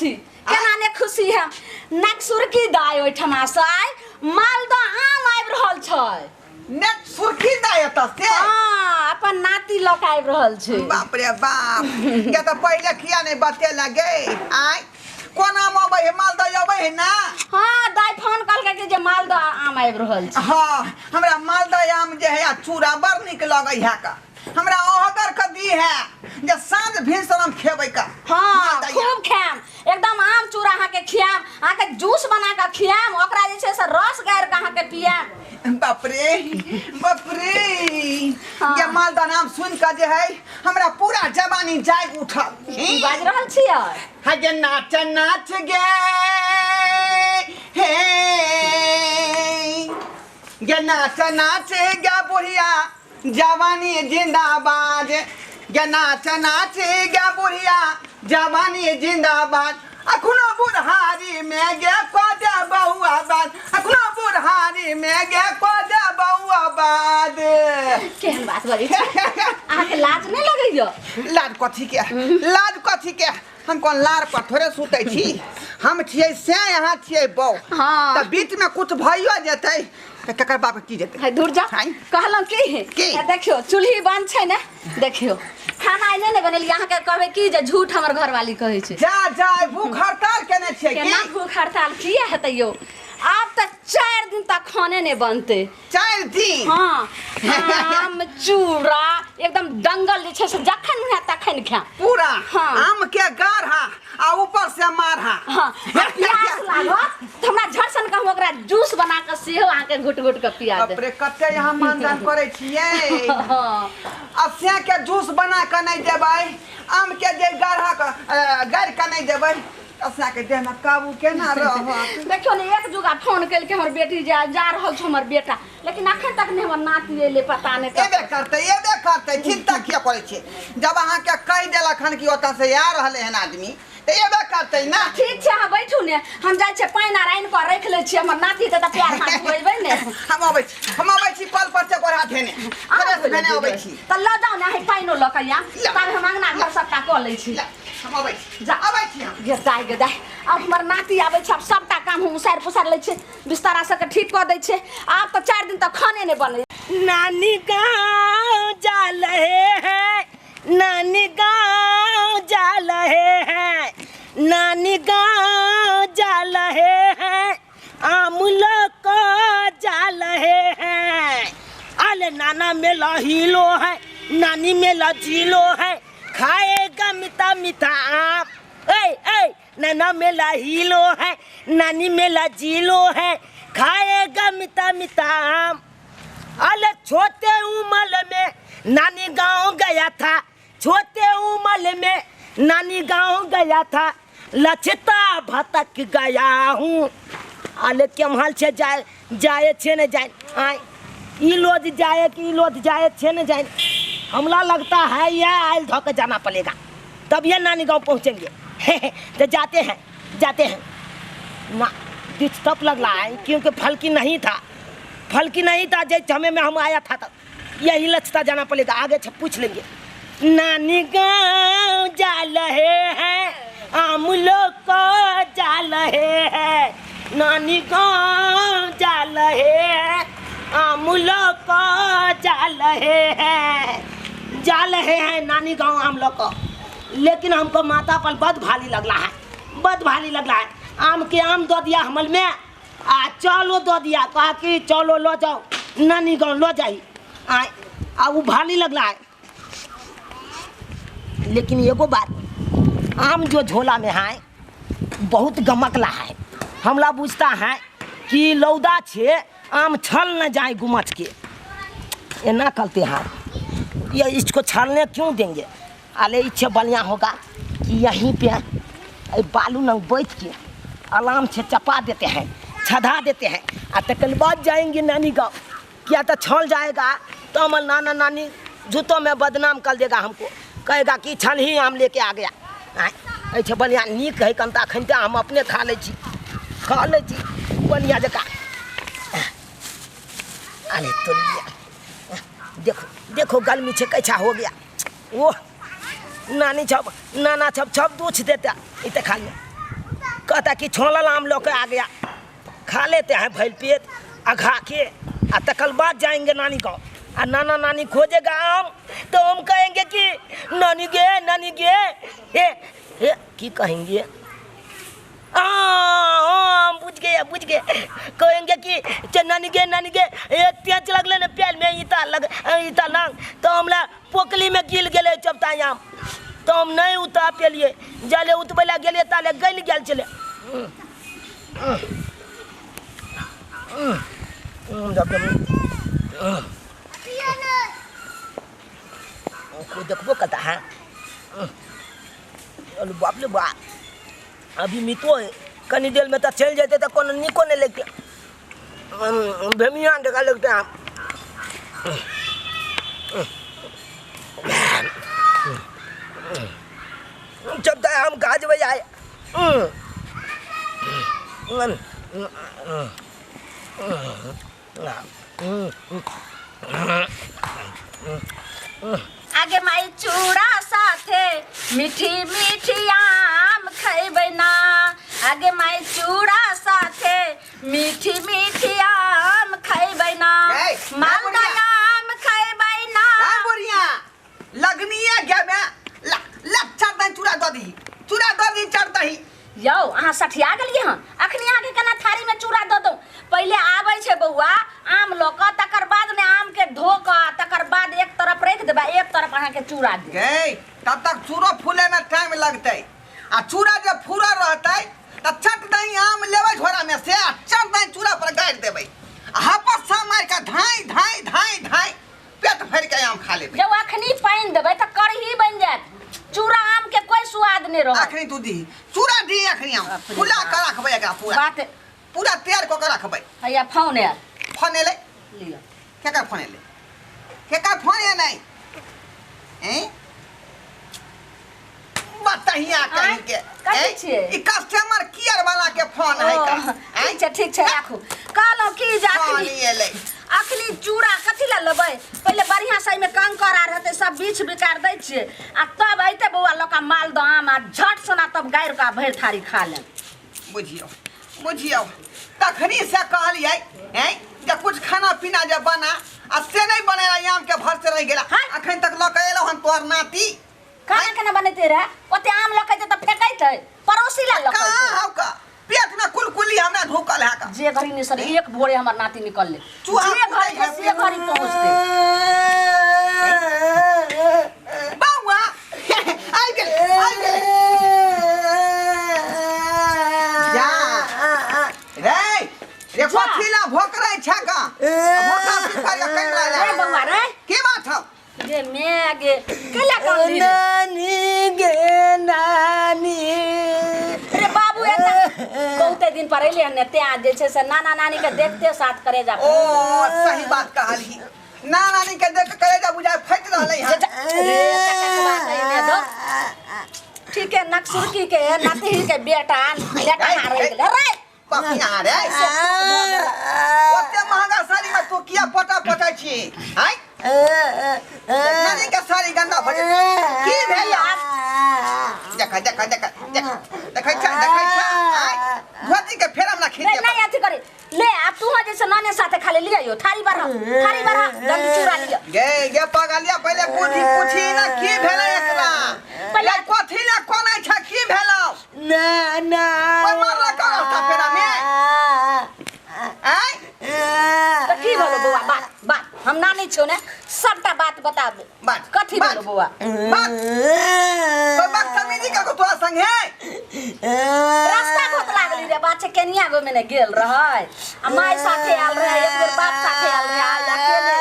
छी केना ने खुशी है नकसुरकी दाय ओहिठमा से आइ मालदह आम आबि रहल छै। ने सुर्खी दाय एतऽ से? हाँ, अपन नाती लऽ कऽ आबि रहल छै। बाप रे बाप, के तऽ पहिले किया नहि बतेला गे? आय, कोन आम अबै है? मालदह अबै है ना? हाँ, दाय फोन कहलकै कि जे मालदह आम आबि रहल छै। हाँ, हमरा मालदह आम जे है आ चूड़ा बड़ नीक लगै है का। हमरा ओहगर के दी है जे साँझ भिनसर हम खेबै का। हाँ, मालदह आम। खूब खायम एकदम। आम चूड़ा अहाँके खियाम, अहाँके जूस बना कऽ खियाम, ओकरा जे छै से रस गारि कऽ अहाँके पियाम। बाप रे बाप रे। हाँ। ये मालदह नाम सुन के जे है हमरा पूरा जवानी जाग उठल। की बाजि रहल छियै? हगे नाच नाच गे हे गे, नाच नाच गे बुढ़िया जवानी जिंदाबाद, गे नाच नाच गे बुढ़िया जवानी जिंदाबाद। अखनो बुढ़ारी में गे कऽ दे बउआ बात, अखनो बुढ़ारी में गे कऽ दे बउआ बात। केहन बात बजै छी? अहाँके लाज नहि लगैया? लाज कथी के, लाज कथी के? हम कोन लार पर थोड़े सुतै छी? हम छियै से यहाँ छियै बौ। हाँ। तऽ बीच में कुछ भइयो जेतै तऽ केकर बाप के की जेतै? है दूर जा। हाय। कहलहुँ की? की? हे देखियौ, चूल्ही बंद छै ने, देखियौ खाना आइ नहि ने बनेलियै। अहाँके कहबै की जे झूठ हमर घरवाली कहै छै। जा जा, भूख हड़ताल केने छियै की? केना भूख हड़ताल किया हेतै यौ? आब तऽ 4 दिन तक खाने नहि बनतै। 4 दिन? हाँ, आम चूड़ा एकदम दंगल जे छै से जखन हुए तखन खायब। पूरा? हाँ। आम के गाढ़ा आ ऊपर से माढ़ा। हाँ, आ प्यास लागत तऽ हमरा झटसन के हम ओकरा जूस बना कऽ सेहो अहाँके घुट घुट कऽ पिया देब। बाप रे, कते यहाँ मानदान करै छियै। हाँ। आ से के जूस बना कऽ नहि देबै, आम के जे गाढ़ा के गाड़ि कऽ नहि देबै, असना के देह में काबू केना रहत? देखियौ ने, एक जुगा फोन केलकै हमर बेटी जे जा रहल छौ हमर बेटा, लेकिन अखन तक नहि हमर नाती एलै, पता नहि कब। एबे करतै, एबे करतै, चिंता किया करै छियै? जब अहाँके कहि देलक हन कि ओतऽ से आ रहलै हन आदमी, तऽ एबे करतै ना। ठीक छै, अहाँ बैठू ने, हम जाइ छियै पानि आर आनि कऽ राखि लै छियै। हमर नाती एतै तऽ पैर हाथ धोएबै ने। हम अबै छी, हम अबै छी कल पर से गोड़ हाथ धेने, अहाँ फ्रेश धोइ भेने लेबै। अबै छी। तऽ लऽ जाउ ने अहीं पानिओ लऽ कऽ आयब। ला। तब हम अङ्गना घर सबटा कऽ लै छी। ला, हम अबै छी। जा। अबै छी हम। गे दाइ, गे दाइ, आब हमर नाती आबै छै, आब सबटा काम हम उसारि पुसारि लै छियै, बिस्तारा सबके ठीक कऽ दै छियै। आब तऽ 4 दिन तक खाने नहि बनै। नानी गाँव जा रहे हैं, नानी गाँव जा रहे हैं, नानी गाँव जा रहे हैं, आम लोग जा रहे हैं। अरे नाना मेला हीलो है, नानी मेला झीलो है, खाएगा मीठा मीठा आम। ए ए, नाना मेला हीलो है, नानी मेला झीलो है, खाएगा मीठा मीठा आम। अरे छोटे उम्र में नानी गांव गया था, छोटे उम्र में नानी गांव गया था, लछता भटक गया हूँ। अरे केम्हर छै जाय जाए छै ने जाए आय ई लोज जाए कि ई लोज जाए छै ने जाए। हमरा लगता है यह आयल धो के जाना पड़ेगा, तब ये नानी गांव पहुँचेंगे। तो जाते हैं, जाते हैं ना। डिस्टर्ब लग रहा है क्योंकि फलकी नहीं था, फलकी नहीं था जब समय में हम आया था, तब यही लचता जाना पड़ेगा। आगे से पूछ लेंगे। नानी गांव जा रहे हैं, आम लोग को जा रहे हैं, नानी गांव जा रहे हैं, आम लोग को जा रहे हैं, जा रहे हैं नानी गांव आम लोग को। लेकिन हमको माता पर बद भारी लगला है, बद भारी लगला है। आम के आम दो दिया हमल में आ चलो दो दिया, कहा कि चलो लो जाओ नानी गांव लो जाई आए, आ वो भारी लगला है। लेकिन एगो बात, आम जो झोला में है बहुत गमकला है। हमला बुझता है कि लौदा छे आम छल न जाए गुमच के, एना करते हैं ये, इसको छलने क्यों देंगे? अरे इच्छे बढ़िया होगा कि यहीं पे ए बालू नंग बैठ के आराम से चपा देते हैं, छधा देते हैं, आ तकर बाद जाएंगे नानी गाँव। क्या तो छल जाएगा तो हमारे नाना नानी जूतों में बदनाम कर देगा हमको, कहेगा कि छल ही आम लेके आ गया। आँय, ऐसे बढ़िया नीक है कनता खनता हम अपने खा लै छी, खा लै छी बढ़िया जकाँ। अरे तो लिया, देखो देखो गर्मी छे कैसा हो गया। वो नानी छब नाना छब छब दूछ देता इते खा लिया। कहता कि छोलल आम लऽ के आ गया, खा लेते हैं भैल पेट आ खा के, आ तकर बाद जाएंगे नानी गाँव। आ नाना नानी खोजेगा आम तो हम कहेंगे कि नानी गे नानी गे, हे हे की कहेंगे? हाँ बुझ गए बुझ गए, कहेंगे कि चे नानी गे नानी गे, एक तेज लगले ने प्याल में इता लग इता लांग तो हमला पोकली में गिल गेले चपता आम, तो हम नहीं उता पेलिए, जाले उतबैला गेलिए ताले गल गेल चले। कोई देखबो करता है? अरे बाप रे बाप, अभी मितो है कनी देर में तो चल जाते तो कोनो निको नहीं लगते, भेमिया देखा लगता है। जब तक हम गाज बजाए आगे माई चूड़ा साथे मीठी मीठी आम खैबै ना, आगे माई चूड़ा साथे मीठी मीठी आम खैबै ना, मालदा आम खैबै ना। बुढ़िया लगनिया गया मैं लच्छा दही चूड़ा दऽ दही, चूड़ा दऽ दही चढ़ दही। यौ अहाँ सठिया गेलियै हन, अखनी अहाँके केना थारी में चूड़ा दऽ दौ? पहिले आबै छै बौआ आम लऽ कऽ, तकर बाद ने आम के धो कऽ तकर बाद एक तरफ राखि देबै, एक तरफ अहाँके चूड़ा देब। गै तब तक चूड़ो फूले में टाइम लगतै, आ चूड़ा जे फूरल रहतै तऽ चट दही आम लेबै झोरा में से आ चट दही चूड़ा पर गाड़ि देबै, आ हपस्सा मारि कऽ धाँइ धाँइ धाँइ धाँइ पेट भरि के आम खा लेबै। जब अखनी पानि देबै तऽ करही बनि जायत, चूड़ा आम के कोई स्वाद नहीं रहत। अखनी तू दी चूड़ा दी, अखनी आम फुला के रखबै, एकरा पूरा बात पूरा तैयार कऽ के रखबै। हैया फोन आयल, फोन एलै? लिअ। केकर फोन एलै? केकर फोन एलै? हैं बतहिया कहीं के कथी छियै? ई कस्टमर केयर वाला के फोन है का? ठीक छै ठीक छै राखू। कहलहुँ कि जे फोन अखनी एलै। अखनी चूड़ा कथी लए लेबै? पहिले बढ़िआँ से एहिमे कंकड़ आर हेतै सब बीछ बिकार दै छियै, आ तब अयतै बौआ लऽ कऽ मालदह आम आ झट सोना तब गाड़ि कऽ भरि थारी खा लेब। बुझियौ बुझियौ, तखनी से कहलियै हैं जे कुछ खाना पीना जे बना, आ से नहीं बनेला, आम के भर से रहि गेला। अखन तक लऽ के एलौ हन तोहर नाती। खाना केना बनेते रहे? ओते आम लऽ के अयतै तऽ फेकैतै, पड़ोसी लए लऽ के कहाँ हौ का पेट में कुलकुली हमरा ढुकल है का? जे घड़ी नहीं सर एक भोरे हमर नाती निकलले, चूहा जे घड़ी कुदै है से घड़ी पहुँचते। बौआ आइ गेल आइ गेल जा रे रे, कथी ला भोकरै छै का? भोका की कर के कहि रहल रे बौआ रे, की बात हौ? गे मैं गे केला कांदी रे? नानी गे नानी। रे बाबू एता बहुते दिन पर एले हन, तें जे छै से नाना नानी के देखते साथ करे जा। ओ सही बात कहलही, नाना नानी के देख करे जा बुझाय फटि रहलै हन। रे तकवा कइने दो ठीक है, नक्सुरकी के नाती के बेटा बेटा हारे गेलै रे पपिया रे। ओते महंगा साड़ी में तू किया पोटा पोटै छी? आँय नानी के साड़ी गंदा भऽ जेतै। की भेल? देख देख देख देख देखै छ देखै छ, आँय धोती के फेर हमरा खींच नहीं नहीं अथी करे ले, आ तू जैसे नाने साथे खाले लिया यो थारी बढ़ा थारी बढ़ा जल्दी चूड़ा लिया। गे गे पगलिया पहिले पूछी पूछी ना की भेलै एकरा? पहिले कथी ला कोनै छ, की भेलौ? ना ना कोइ मारला का रास्ता फेरा में? आँय त की भेलो बौआ? बात बात हम नानी छौ ने, सबटा बात बताबे। बात कथी भेलो बौआ? बात कोइ बदतमीजी करको तोरा संगे? रास्ता बहुत लागली रे बात छै, केनिया गो में ने गेल रहै आ माय साथे आयल रहै, एक बेर बाप साथे आयल रहै, आ अकेले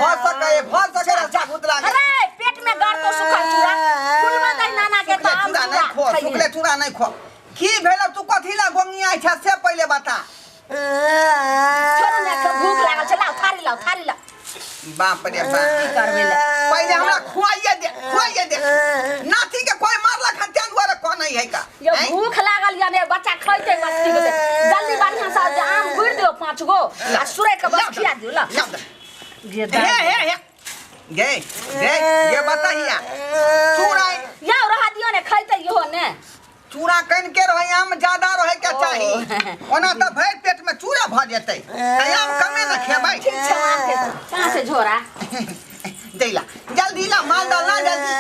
भऽ सकै भऽ सकै रास्ता भूत लागल। अरे पेट में गड़ तो सुखल चूड़ा फुलवा दही नाना के तो आम चूड़ा नहीं खो, सुखले चूड़ा नहीं खो। की भेलो तू कथी ला गोंगिया छ से पहिले बता। छोड़ ने, भूख लागल छै, लाओ थारी लाओ थारी लाओ। बाप रे बाप, की करबै ले? पहिले हमरा खुआइए दे खुआइए दे, नाती के कोई मारलक हन तें दुआरे कोन है का? यो भूख लागल या ने बच्चा खइते बस की होते, जल्दी बढ़िया से आम गुड़ दियो 5 गो आ सुरै के बस खिया दियो। ला हे हे हे गे गे गे बताहिया चूड़ा या रहा दियो ने खइते इहो ने। चूड़ा कन के रहे आम ज्यादा रहे के चाही ओना त भरि पेट में चूड़ा भ जेतै आम कमे न खेबै। ठीक छै आम के कहाँ से झोरा दैला जल्दी ला मालदह ला जल्दी।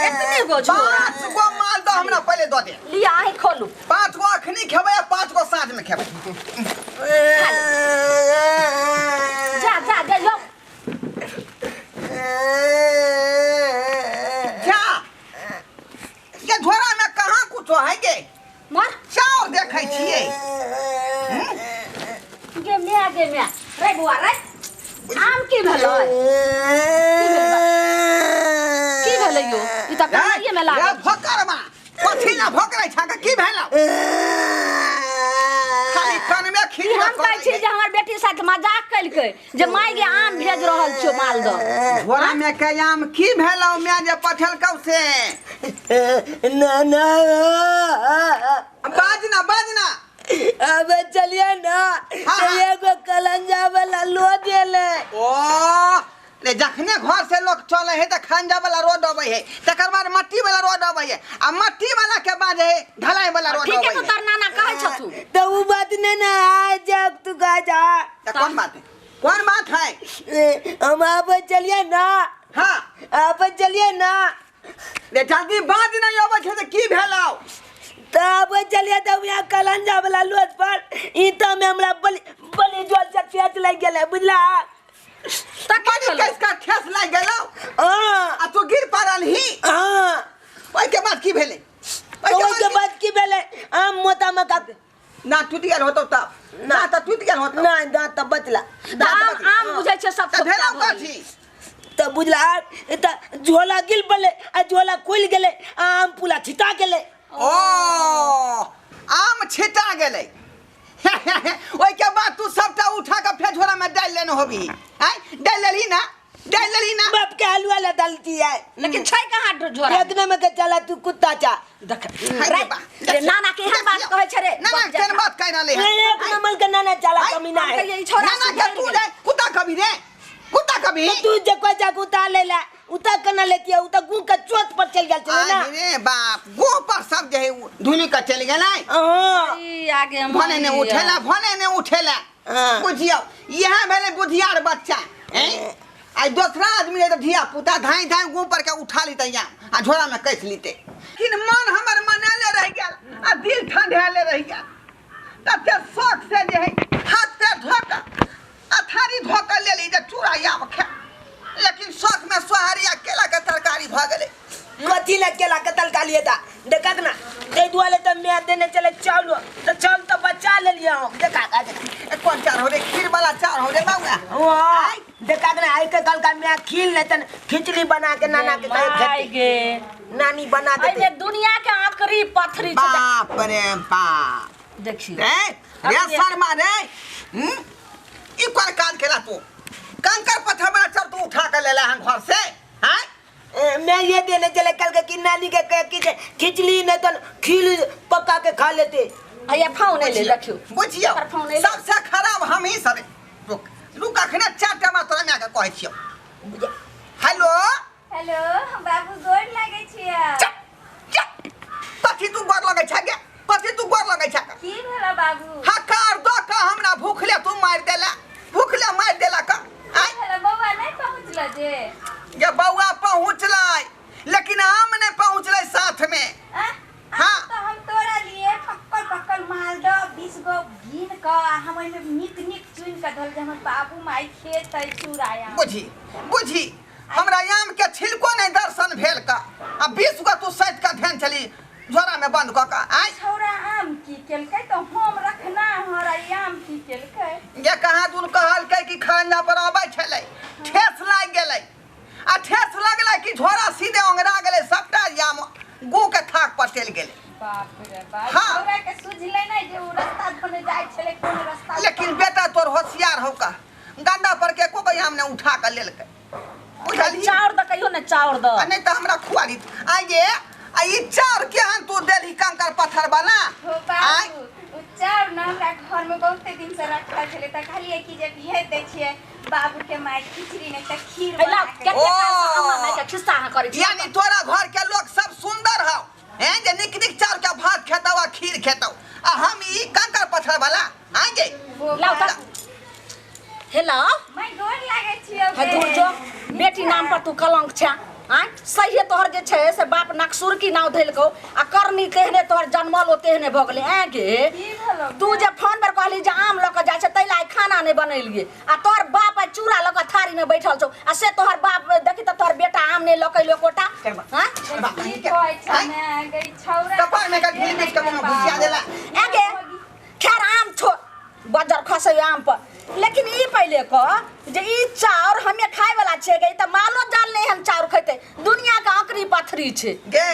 एतने गो झोरा 5 गो मालदह हमरा पहिले दऽ दे। लिया अहीं खोलू। 5 गो अखनी खेबै आ 5 गो साँझ में खेबै। जा जा जइयो जा ये झोरा में कहाँ कुछो है गे मर चाउर देखै छियै। गे म्या रे बुआ रे आम की भेलै की भेलै यो ई त कहाइए में लागल। रे भोकरमा कथी ना भोकरै छा की भेलौ खाली कान में खींच हम कहै छी जे हमर बेटी साथ मजाक कलकै जे माय गे आम भेज रहल छियो मालदह। झोरा में के आम की भेलौ मैं जे पठेलकौ से ना ना बाजना बाजना अब चलिए ना एगो कलंजा वाला लो देले। ओ रे जखने घर से लोग चले है त खंजा वाला रोड अबै है तकर बाद मट्टी वाला रोड अबै है आ मट्टी वाला के बाद है ढलाई वाला रोड ठीक अबै है तो है। तोर नाना कहै छथु तो वो बात नहीं ना आज जब तू कह जा त कौन बात है कौन बात है हम आप चलिए ना। हां आप चलिए ना रे जल्दी बाज नहीं अबै छै त की भेलौ तब चलिए तब यहाँ कलंजा वाला लोड पर ईटा में हमरा बलि बलि जोर से ठेस लागि गेलै बुझला। त की बड़ी भेलौ कैस का ठेस लागि गेलौ हां आ तू गिर पड़ल ही। हां ओइ के बाद की भेलै ओइ के बाद की भेलै आम मोटा मका ना टूट गेल होतौ तब ना त टूट गेल होतौ ना ना त बचला आम आम बुझै छै सब त भेलौ कथी त बुझला त झोला गिल पड़ले आ झोला खुलि गेलै आम पूरा छिटा गेलै। ओ आम छिटा गेलै ओइ के बाद तू सबटा उठा के फेर झोरा में डालि लेने होबी आय डालि लेलही ना डालि लेलही ना बाप के हलवा ला डालती है लेकिन छै कहाँ झोरा इतने में के चला तू कुत्ता चा देख रे नाना के एहन बात कहै छै रे ना ना केहन बात कहि रहलै है एक नंबर के नाना चला कमीना है ई छोरा नाना के तू रे कुत्ता कभी रे कुत्ता कभी तू जे कोई जा कुत्ता ले ला उता कना लेती है उता गु के चोट पर चल गेल छलै ना। रे बाप गो पर सब जे है धुनी के चल गेलै। हां ई आगे भने ने उठेला भने ने उठेला बुझियौ इएह भेलै बुधियार बच्चा हैं आई दोसरा आदमी रहे त धिया पुता धाई धाई गो पर के उठा लेतै आ झोरा में कस लेतै। लेकिन मन हमर मनाले रह गेल आ दिल ठंढाले रह गेल तते शौक से जे है हाथ पैर धो के आ थारी धो के लेली जे चूड़ा आम खा लेकिन शौक में सोहारी आ केला के तरकारी भ गेलै। कथी ला केला के तरकारी था देखत ना ते दुआले त मैं देने चले चावल त चावल त बचा ले लिया हम देखा का देखा कौन चार हो रे खीर वाला चार हो रे बाबूआ वाह देखा ना आई के कल का मैं खीर लेतन खिचड़ी बना के नाना के कहे माय गे नानी बना अरे देते दुनिया के आखरी पथरी छै बाप रे बाप देखी रे रे शर्मा रे ई कोन काज केला तू कंकर पत्थर वाला चार तू उठा के लेला हन घर से हैं। मैं ये देने चले कल के कि नानी के कहे कि खिचड़ी नहीं तो खीर पका के खा लेते। अये फोन ले देखियो बुझियो सबसे खराब हम ही सब रुक रुक अखने चार टा तोरा माय के कहै छियौ। हेलो हेलो हम बाबू गोर लागै छियै। कथी तू गोर लगै छै गे कथी तू गोर लगै छै की भेला बाबू हकार दऽ के हमरा भूखले तू मारि देला भूखले मारि देला का आइ भेला बौआ नहीं पहुँचल जे जे बौआ पहुँचलै लेकिन आम नहीं पहुँचलै साथ में। हाँ तो हम तोरा लिए पक्कल पक्कल मालदह 20 गो घीन क हम ओइमे नीक नीक चुन के धल जे हमर बाबू माई खेतै चूड़ाया। बुझी बुझी हमरा आम के छिलको नहीं दर्शन भेल का आ 20 गो तू सैत के ध्यान चली झोरा में बंद क के आइ छौरा आम की केलकै तो हम रखना हमरा आम की केलकै जे कहाँ दून कहलकै कि खाना पर अबै छलै ठेस लागि गेलै आ ठेस लगलै कि झोरा सीधे ओंगरा गेलै सबटा आम गू के थाक पर चलि गेलै। बाप रे बाप हाँ। छौरा के सुझलै नहीं जे उ रास्ता धने जाइ छलै कोन रास्ता लेकिन बेटा तोर होशियार हौ का गंदा पर के एको गो आम ने उठा के लेलकै बुझलही चाउर द कहियो ने चाउर द आ नहीं त हमरा खुआ दी आ ये आ ई चाउर केहन तू देलही कंकर पत्थर वाला हो बाबू उ चाउर न हमरा घर में बहुते दिन से रखल छलै त कहलियै कि जे भेज दै छियै बाबू के माय खिचड़ी नहीं त खीर अइला बना के कते काल से हमरा माय के खिस्सा अहाँ करै छी यानी तोरा घर के लोग सब सुंदर हौ हैं जे निक निक चाउर के भात खेतौ आ खीर खेतौ आ हम ई कंकड़ पत्थर वाला आइ गे। लाउ त, हेलो। मैं गोर लागै छियौ। है दूर जो, बेटी नाम पर तू कलंक छे। आँय, सहिए तोहर जे छै से बाप नक्सुर की नाव धैलकौ आ करनी तेहने तोहर जन्मल ओ तेहने भऽ गेलै। ऐं गे, की भेलौ? तू जे फोन पर कहली जे आम लऽ कऽ जाइ छै, ताहि लए आइ खाना नहि बनेलियै आ तोहर बाप आइ चूड़ा लऽ कऽ थारीमे बैठल छौ आ से तोहर बाप देखी तऽ तोहर बेटा आम नहि लऽ कऽ एलो एकोटा। आँय? की कहै छै ने गई छौरा? कपार में का घी मिर्च के मुंह में घुसिया देला। ऐं गे, खैर आम छोड़, बजर खसै आम पर, लेकिन ई पहिले कह जे ई चाउर हमे खाय वाला छियै गे? ई तऽ मालो जाल नहि हम चाउर खेतै, दुनिया के आंकड़ी पथरी छै। गे,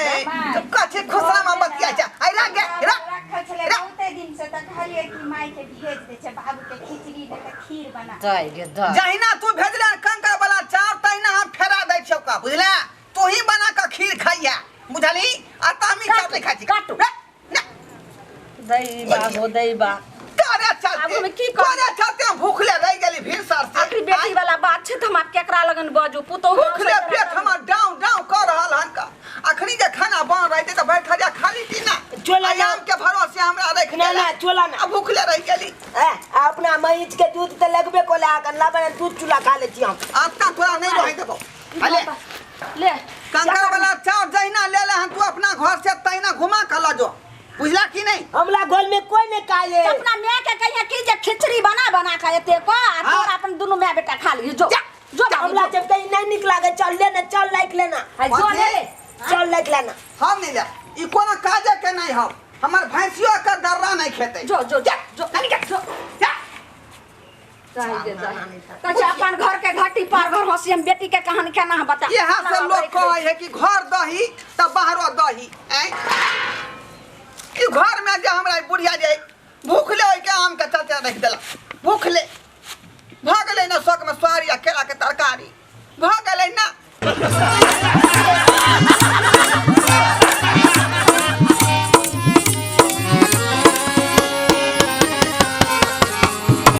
तू कथी खुसरा में बतिया छै? आई रख गे, रख। रखल छलै बहुते दिन से, तऽ कहलियै कि माय के भेज दै छै, बाबू के खिचड़ी नहि तऽ खीर बना। दई गे दई। जहिना तू भेजले कंकड़ वाला चाउर, तहिना हम फेरा दै छियौ का, बुझले? तू ही बना के खीर खाइया, बुझली? आ तऽ हम ई चाउर नहि खाइ छी। काटू। रे, ना। दई बा हो, दई बा। तोरे चलते आब हम की करी? तोरे चलते हम भूखले रह गेली भीड़ सर से। आखिर बेटी वाला बात छै तऽ हम आब केकरा लगन बजू? पुतोहु भूखले पेट हमर डाउन डाउन कर रहल हन का। अखनी जे खाना बन रहते तऽ बैठ जा खाली ती ना। चला ना। आम के भरोसे हमरा रख ना, ना, चला ना। आ भूखले रह गेली। ए, आ अपना महींस के दूध तऽ लगबे कोला, अगर लाबे दूध चूल्हा खा ले छी हम। आता तोरा नहीं रहे देबो। अले ले। कंकड़ वाला चाउर जहिना ले ले हन तू अपना घर से, तहिना घुमा के ल जो, बुझला कि नहीं? हमला घर में कोई नहीं खाए। अपना माय के कहिया कि जे खिचड़ी बना बना के एते को आ तोरा अपन दुनू माय बेटा खा ली। जो जो बाबू, हमला जो। जब कहीं नहीं निकला गए, चल लेना, चल लाइक लेना। आ जो ले ले। चल लाइक लेना। हम नहीं ले, ई कोनो काजे के नहीं हम, हमर भैंसियो के दर्रा नहीं खेते। जो जो जो जो जो। जा। कहै अपन घर के घटी पर घर हंसी, हम बेटी के कहानी केना हम बता? यहाँ से लोग कहै है कि घर दही तऽ बाहरो दही। ऐं ई घर में जे हमरा बुढ़िया जे भूखले ओहि के आम के चलते रख देलक, भूखले भऽ गेलै ने। शौक में सोहारी आ केला के तरकारी भऽ गेलै ना।